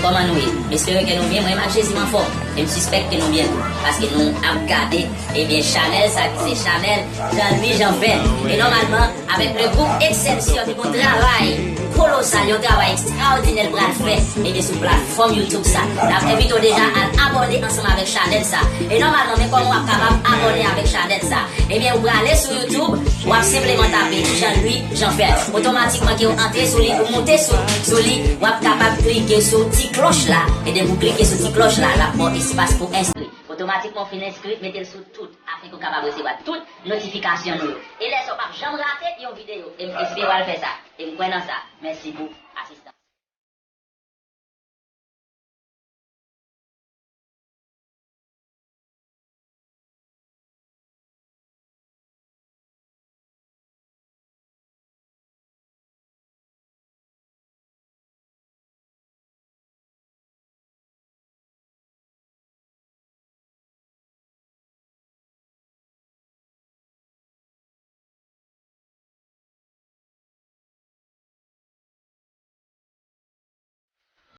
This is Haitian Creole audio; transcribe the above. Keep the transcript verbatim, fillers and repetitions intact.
Kòman nou ye? M espere ke nou byen. Mwen menm ak Jezi m anfòm. E m sispèk ke nou byen tou. Paske nou ap gade, ebyen, chanèl sa ki se chanèl Jean Louis Jean Vert. E nòmalman, avèk le group Excelsior ki gon travay kolosal, yon travay ekstraòdinè l pral fè, ebyen, sou platfòm YouTube sa. N ap envite w deja al abòne ansanm avèk chanèl sa. E nòmalman, men kòman w ap kapab abòne avèk chanèl sa? Ebyen, ou prale sou YouTube, w ap senpleman tape Jean Louis Jean Vert. Otomatikman ke w antre sou li, ou moute sou, sou li, w ap kapab klike sou ti klòch la. E depi w klike sou ti klòch la, l ap ba w espas pou enskri. Otomatikman w fin enskri, mete l sou tout, afin ke w kapab resevwa tout notifikasyon nou yo. E lè sa w p ap janm rate yon videyo. E m espere w al fè sa. E m kwè nan sa. Mèsi bokou.